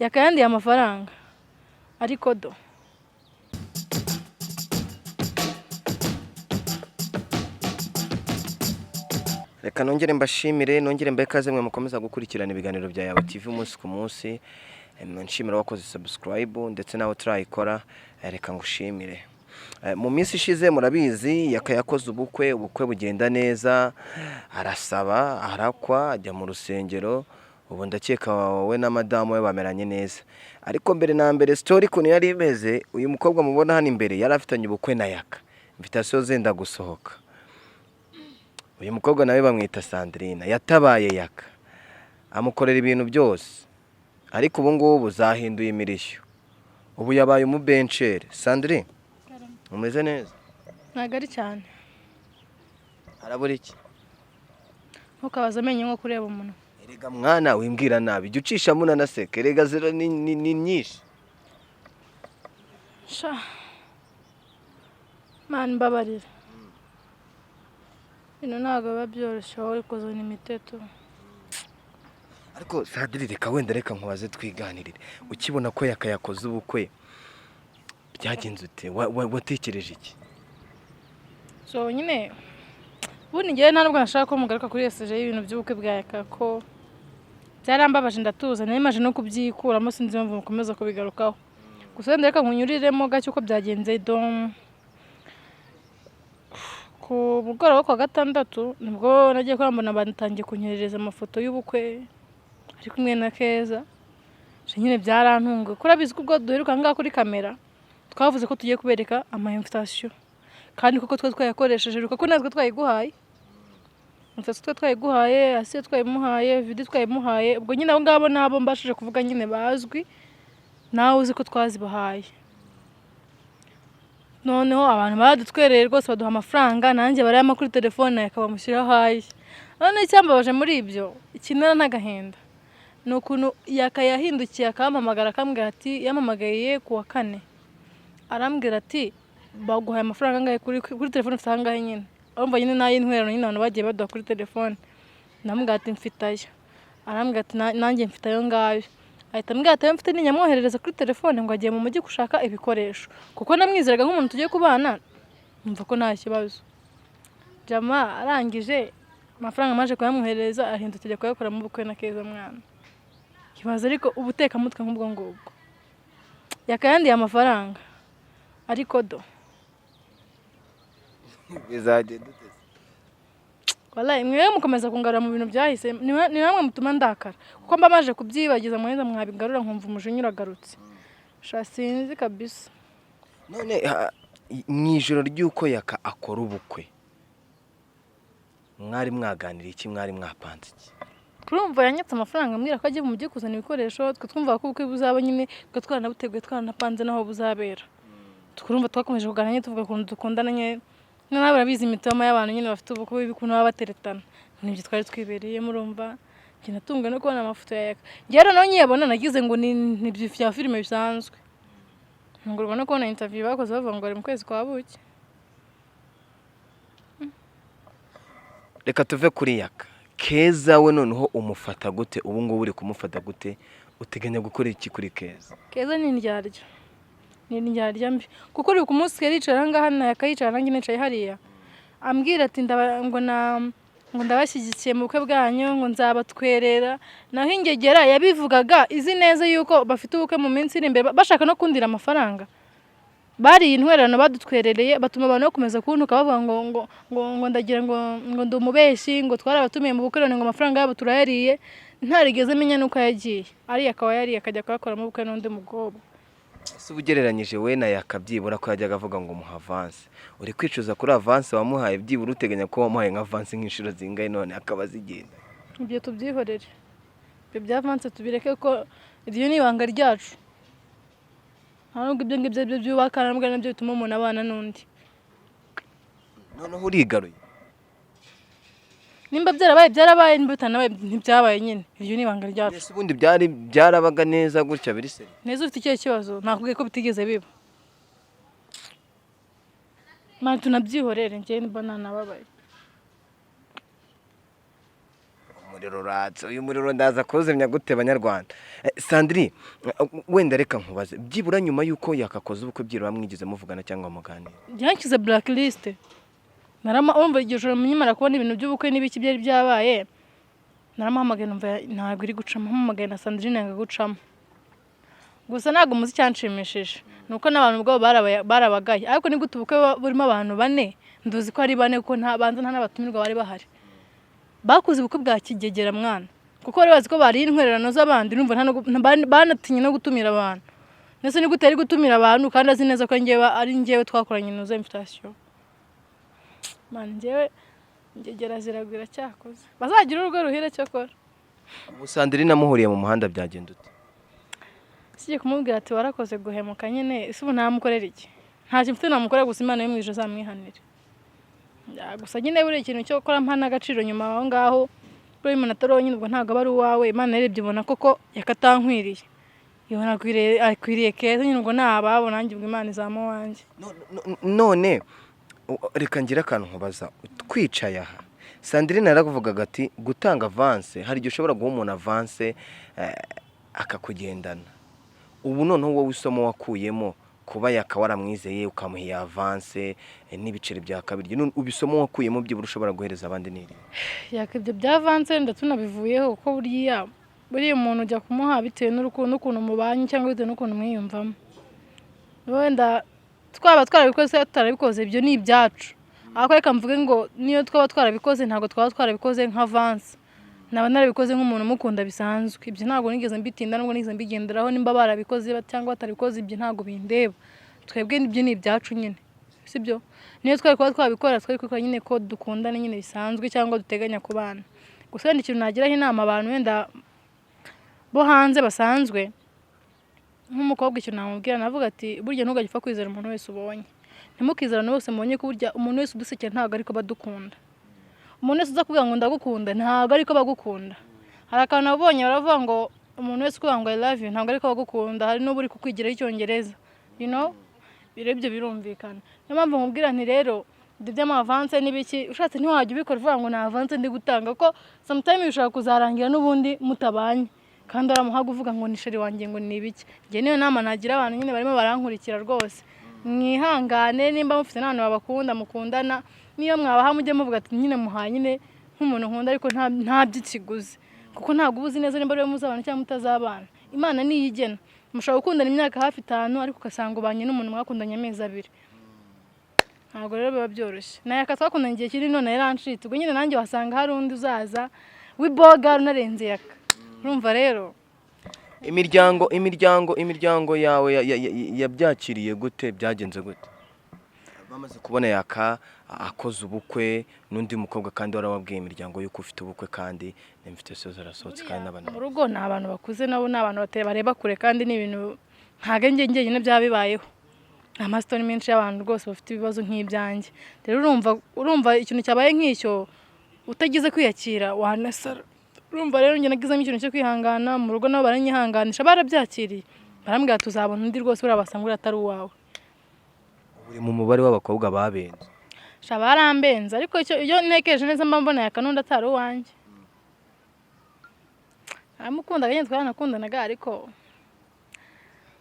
Yakayandiye amafaranga ariko do. Reka nongere mbashimire, nongere mbahe ikaze mwe mukomeza gukurikirana ibiganiro bya Yawe TV umunsi ku munsi. Nshimira wakoze subscribe ndetse nawe utarayikora, reka ngushimire. Mu minsi ishize murabizi Yaka yakoze ubukwe, ubukwe bugenda neza, arasaba, arakwa, ajya mu rusengero. Ubu ndakeka wowe na madamu we bameranye neza. Ariko mbere na mbere story ukuntu yari imeze, uyu mukobwa mubona hano imbere yari afitanye ubukwe na Yaka. Invitation zenda gusohoka. Uyu mukobwa nawe bamwita Sandrine, yatabaye Yaka, amukorera ibintu byose, ariko ubu ngubu zahinduye imirishyo, ubu yabaye umubenceri. Sandrine, umeze neza? Ntabwo ari cyane. Harabura iki? Ntukabaze amenyo nko kureba umuntu. Erega mwana wimbwira nabi, jya ucishamo unanaseka, erega zero ni nyinshi. Sha mani mbabarira, ibintu ntabwo biba byoroshye wowe uri kuzana imiteto. Ariko Sandrine, reka wenda reka nkubaze twiganirire, ukibona ko Yaka yakoze ubukwe byagenze ute? Watekereje iki? So nyine ubundi ngewe nta nubwo nashaka ko mugaruka kuri esije y'ibintu by'ubukwe bwa Yaka, ko byarambabaje ndatuza, nari maje no kubyikuramo, sinzi impamvu mukomeza kubigarukaho. Gusa wenda reka nkunyuriremo gake uko byagenze. Dom ku mugoroba wo kuwa gatandatu nibwo nagiye kubona mbona batangiye kunyoherereza amafoto y'ubukwe ari kumwe na Keza. Sha nyine byarantunguye, kuko urabizi ko ubwo duheruka aha ngaha kuri kamera twavuze ko tugiye kubereka ama invitation, kandi koko twe twayakoresheje, kuko natwe twayiguhaye invitation, twe twayiguhaye, Asiya twayimuhaye, Vidi twayimuhaye. Ubwo nyine abo ngabo nabo mbashije kuvuga nyine bazwi, nawe uzi ko twazibahaye. Noneho abantu baradutwereye rwose, baduha amafaranga, nanjye barayampa kuri telefone akabamushyiraho aye. Noneho icyambabaje muri ibyo ikinara n'agahinda ni ukuntu Yaka yahindukiye akampamagara akambwira ati, yampamagaye ku wa kane arambwira ati baguhaye amafaranga angahe kuri telefone, ufite angahe nyine? Urumva nyine n'ay'intwererano nyine abantu bagiye baduha kuri telefone. Ndamubwira ati mfite ayo, arambwira ati nanjye mfite ayo ngayo. Ahita ambwira ati ayo mfite ninyamwoherereza kuri telefone, ngo agiye mu mujyi gushaka ibikoresho, kuko namwizeraga nk'umuntu tugiye kubana, numva ko nta kibazo. Jama arangije amafaranga amaze kuyamwoherereza, ahindutse ajya kuyakoramo ubukwe na Keza mwana. Ibaze ariko ubutekamutwe nk'ubwo ngubwo. Yakayandiye amafaranga ariko do. Bizagenda ute? Wallahi mwewe mukomeza kungarura mu bintu byahise, ni namwe mutuma ndakara, kuko mba maje kubyibagiza mweza mwabigarura nkumva umujinya uragarutse. Sha sinzi kabisa. None mu ijoro ry'uko Yaka akora ubukwe mwari mwaganiriye iki, mwari mwapanze iki? Kurumva yanyatse amafaranga ambwira ko agiye mu mujyi kuzana ibikoresho, twe twumvaga ko ubukwe buzaba nyine, twe twaranabuteguye twaranapanze n'aho buzabera. Twurumva twakomeje kuganira nyine tuvuga ukuntu dukundana nyine, nawe urabizi imitoma y'abantu nyine bafite ubukwe ukuntu baba bateretana, nibyo twari twibereyemo. Urumva njye natunguwe no kubona amafoto ya Yaka, njye rero nawe nkiyabona nagize ngo ni bya filime bisanzwe, ntungurwa no kubona interview bakoze bavuga ngo bari mu kwezi kwa buki. Reka tuve kuri Yaka. Keza we noneho umufata gute ubu ngubu, uri kumufata gute, uteganya gukora iki kuri Keza? Keza ni indyarya, ni indyarya mbi, kuko uri ku munsi yari yicaye aha ngaha na Yaka yicara nanjye nicaye hariya, ambwira ati ngo ndabashyigikiye mu bukwe bwanyu, ngo nzabatwerera. Naho ingegera yabivugaga izi neza yuko bafite ubukwe mu minsi iri imbere, bashaka no kundira amafaranga. Bariye intwererano badutwerereye, batuma abantu bakomeza kuntuka bavuga ngo ngo ngo ngo ndagira ngo ngo ndi umubeshyi, ngo twarabatumiye mu bukwe none ngo amafaranga yabo turayariye, ntarigeze menya nuko yagiye ariya akaba yariye akajya kuyakoramo ubukwe n'undi mukobwa. Ese uba ugereranyije we na Yaka byibura ko yajyaga avuga ngo muha avance, uri kwicuza kuri avance wamuhaye? Byibura uteganya ko wamuhaye nka avance nk'inshuro zingahe none akaba azigenda? Ibyo tubyihorere, ibyo bya avance tubireke, ko iryo ni ibanga ryacu. Nta nubwo ibyo ngibyo aribyo byubaka, nta nubwo ari nabyo bituma umuntu abana n'undi. Noneho urigaruye. Nimba byarabaye byarabaye, nimba bitanabaye ntibyabaye nyine, iryo ni ibanga ryacu. Ese ubundi byarabaga neza gutya biri se? Neza ufite ikihe kibazo? Nakubwiye ko bitigeze biba. Mani tunabyihorere, njyewe nimba nanababaye. Umuriro uratse, uyu muriro ndaza kuwuzimya gute banyarwanda? Sandri, wenda reka nkubaze, byibura nyuma y'uko yakakoze ubukwe, byibura mwigeze muvugana cyangwa muganira? Yanshyize blacklist. Narama urumva iryo joro nkimara kubona ibintu by'ubukwe n'ibiki byari byabaye, naramuhamagaye numva ntabwo iri gucamo. Mpamagaye na Sandrine yanga gucamo. Gusa ntabwo muzi icyanshimishije ni uko n'abantu ubwabo barabagaye. Ariko ni gute ubukwe buba burimo abantu bane? Nduzi ko ari bane kuko nta banza nta n'abatumirwa bari bahari. Bakoze ubukwe bwa kigegera mwana, kuko bari bazi ko bariye intwererano z'abandi. Numva nta no banatinye no gutumira abantu. Ndetse ni gute yari gutumira abantu kandi azi neza ko njyewe ari njyewe twakoranye ino invitation? Man, njyewe ingegera ziragwira. Cyakoze bazagira urugo ruhire cyakora. Ubu Sandrine amuhuriye mu muhanda byagenda ute? Sijye kumubwira ati warakoze guhemuka nyine. Ese ubu ntamukorera iki? Nta kintu mfite namukorera, gusa Imana yo mu ijuru izamwihanire. Ya, gusa nyine buriya ikintu cyo gukora mpa n'agaciro nyuma aho ngaho, buriya umuntu atari wowe nyine ubwo ntabwo aba ari uwawe. Imana yarebye ibona koko yakatankwiriye, ibona akwiriye keza nyine, ubwo ni ababo, nanjye ubwo Imana izamu wanjye. None reka ngire akantu nkubaza twicaye aha. Sandrine yaravugaga ati gutanga avance, hari igihe ushobora guha umuntu avance akakugendana. Ubu noneho wowe isomo wakuyemo kuba yaka waramwizeye ukamuha iyi avance n'ibiceri bya kabiri, none ubu isomo wakuyemo byibura ushobora guhereza abandi ni irihe? Yaka ibyo bya avance wenda tunabivuyeho, kuko buriya umuntu ujya kumuha bitewe n'urukundo n'ukuntu mubanye cyangwa bitewe n'ukuntu mwiyumvamo. Wenda twaba twarabikoze tutarabikoze, ibyo ni ibyacu. Ariko reka mvuge ngo niyo twaba twarabikoze, ntabwo twaba twarabikoze nka avance, naba narabikoze nk'umuntu umukunda bisanzwe. Ibyo ntabwo nigeze mbitinda, nubwo nigeze mbigenderaho. Nimba barabikoze cyangwa batarabikoze, ibyo ntabwo bindeba. Twebwe ibyo ni ibyacu nyine, sibyo? Niyo twari kuba twabikora, twari kubikora nyine ko dukundana nyine bisanzwe cyangwa duteganya kubana. Gusa wenda ikintu nagiraho inama abantu wenda bo hanze basanzwe, nk'umukobwa, ikintu namubwira navuga ati burya ntugajye upfa kwizera umuntu wese ubonye. Ntimukizere abantu bose mubonye, ko burya umuntu wese udusekera ntabwo ariko badukunda. Umuntu wese uza kuvuga ngo ndagukunda ntabwo ariko bagukunda. Hari akantu nabonye baravuga ngo umuntu wese ukubwira ngo "I love you" ntabwo ariko bagukunda, hari n'uba uri kukwigiraho icyongereza, you know. Rero ibyo birumvikana. Niyo mpamvu nkubwira nti rero ibyo by'ama avance n'ibiki, ushatse ntiwajya ubikora uvuga ngo ni avance ndi gutanga, kuko sometime bishobora kuzarangira n'ubundi mutabanye kandi waramuhaga uvuga ngo ni chéri wanjye, ngo ni ibiki. Njye niyo nama nagira abantu nyine barimo barankurikira rwose: mwihangane, nimba mufite n'abantu babakunda mukundana, niyo mwabaha mujye muvuga ati nyine muhaye nyine nk'umuntu nkunda, ariko nta by'ikiguzi, kuko ntabwo uba uzi neza nimba ariwe muzabana cyangwa mutazabana. Imana niyo igena. Mushobora gukundana imyaka hafi 5, ariko ugasanga ubanye n'umuntu mwakundanye amezi 2. Ntabwo rero biba byoroshye. Nawe yaka twakundanye igihe kinini, none yarancitse. Ubwo nyine nanjye wasanga hari undi uzaza w'iboga unarenze yaka. Urumva rero. Imiryango yawe yabyakiriye gute? Byagenze gute bamaze kubona yaka akoze ubukwe n'undi mukobwa, kandi warawabwiye imiryango y'uko ufite ubukwe kandi n'invitation zarasohotse kandi n'abantu? Mu rugo ni abantu bakuze, nabo ni abantu bareba kure, kandi ni ibintu ntabwo njye njyenyine byaba bibayeho. Ni amasitori menshi y'abantu rwose bafite ibibazo nk'ibyanjye. Rero urumva ikintu cyabaye nk'icyo utagize kwiyakira wanasara. Urumva rero njye nagizemo ikintu cyo kwihangana. Mu rugo nabo baranyihanganisha, barabyakiriye, barambwira tuzabona undi rwose, buriya basanga uriya atari uwawe. Uri mu mubare w'abakobwa babenze. Sha, barambenze, ariko icyo iyo ntekereje neza mba mbona yaka n'undi atari uwanjye. Naramukundaga nyine, twaranakundanaga, ariko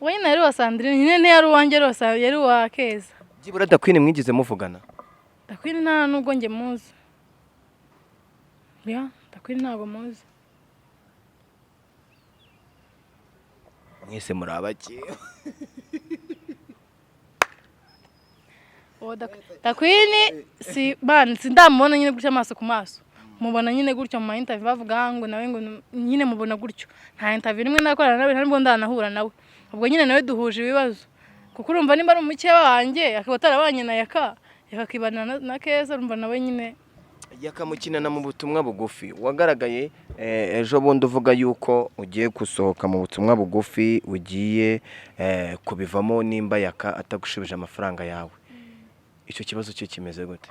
uwo nyine yari uwa Sandrine nyine, ntiyari uwanjye, yari uwa Keza. Byibura Dakwini mwigeze muvugana? Dakwini nta nubwo njye muzi. Ya Dakwini ntabwo muzi. Mwese muri abake. Uwo Dakwini si bana, sindamubona nyine gutya amaso ku maso. Mubona nyine gutyo mu ma interview bavuga ngo nawe ngo nyine mubona gutyo. Nta interview rimwe nakorana nawe, nta nubwo ndanahura nawe. Ubwo nyine nawe duhuje ibibazo, kuko urumva nimba ari umukeba wanjye akaba atarabanye na yaka, yakakibana na Keza, urumva nawe nyine. Yakamukinana mu butumwa bugufi wagaragaye ejo bundi uvuga yuko ugiye gusohoka mu butumwa bugufi, ugiye kubivamo nimba yaka atagushubije amafaranga yawe. Icyo kibazo cyo kimeze gute?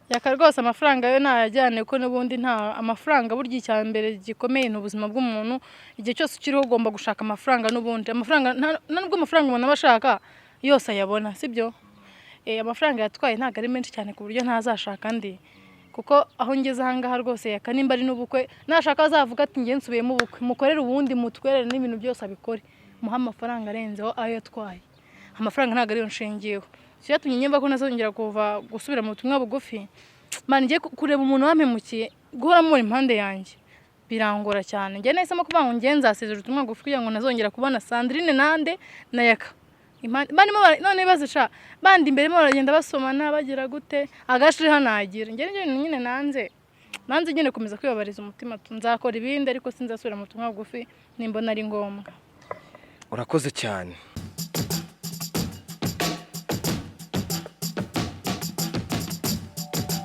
Yaka rwose amafaranga yo ntayajyane, kuko n'ubundi nta amafaranga. Burya icya mbere gikomeye ni ubuzima bw'umuntu. Igihe cyose ukiriho ugomba gushaka amafaranga. N'ubundi amafaranga nta nubwo amafaranga umuntu aba ashaka yose ayabona, sibyo? Amafaranga yatwaye ntabwo ari menshi cyane ku buryo ntazashaka andi. Kuko aho ngeze ahangaha rwose, Yaka nimba ari n'ubukwe nashaka azavuga ati nge nsubiyemo ubukwe, mukorere ubundi mutwerere n'ibintu byose abikore, muhe amafaranga arenzeho ayo yatwaye. Amafaranga ntabwo ariyo nshingiyeho. Icyatumye nyumva ko ntazongera kuva gusubira mu butumwa bugufi, man, ngiye kureba umuntu wampemukiye guhora mubona impande yanjye birangora cyane. Njye nahisemo kuvuga ngo njye nzasezera ubutumwa bugufi kugira ngo ntazongera kubona Sandrine nande na Yaka. None ibibazo sha bandi imbere barimo baragenda basomana bagira gute agashira hanagira. Njye nibyo bintu nyine nanze nyine komeza kwibabariza umutima tu. Nzakora ibindi ariko sinzasubira mu butumwa bugufi nimbona ari ngombwa. Urakoze cyane.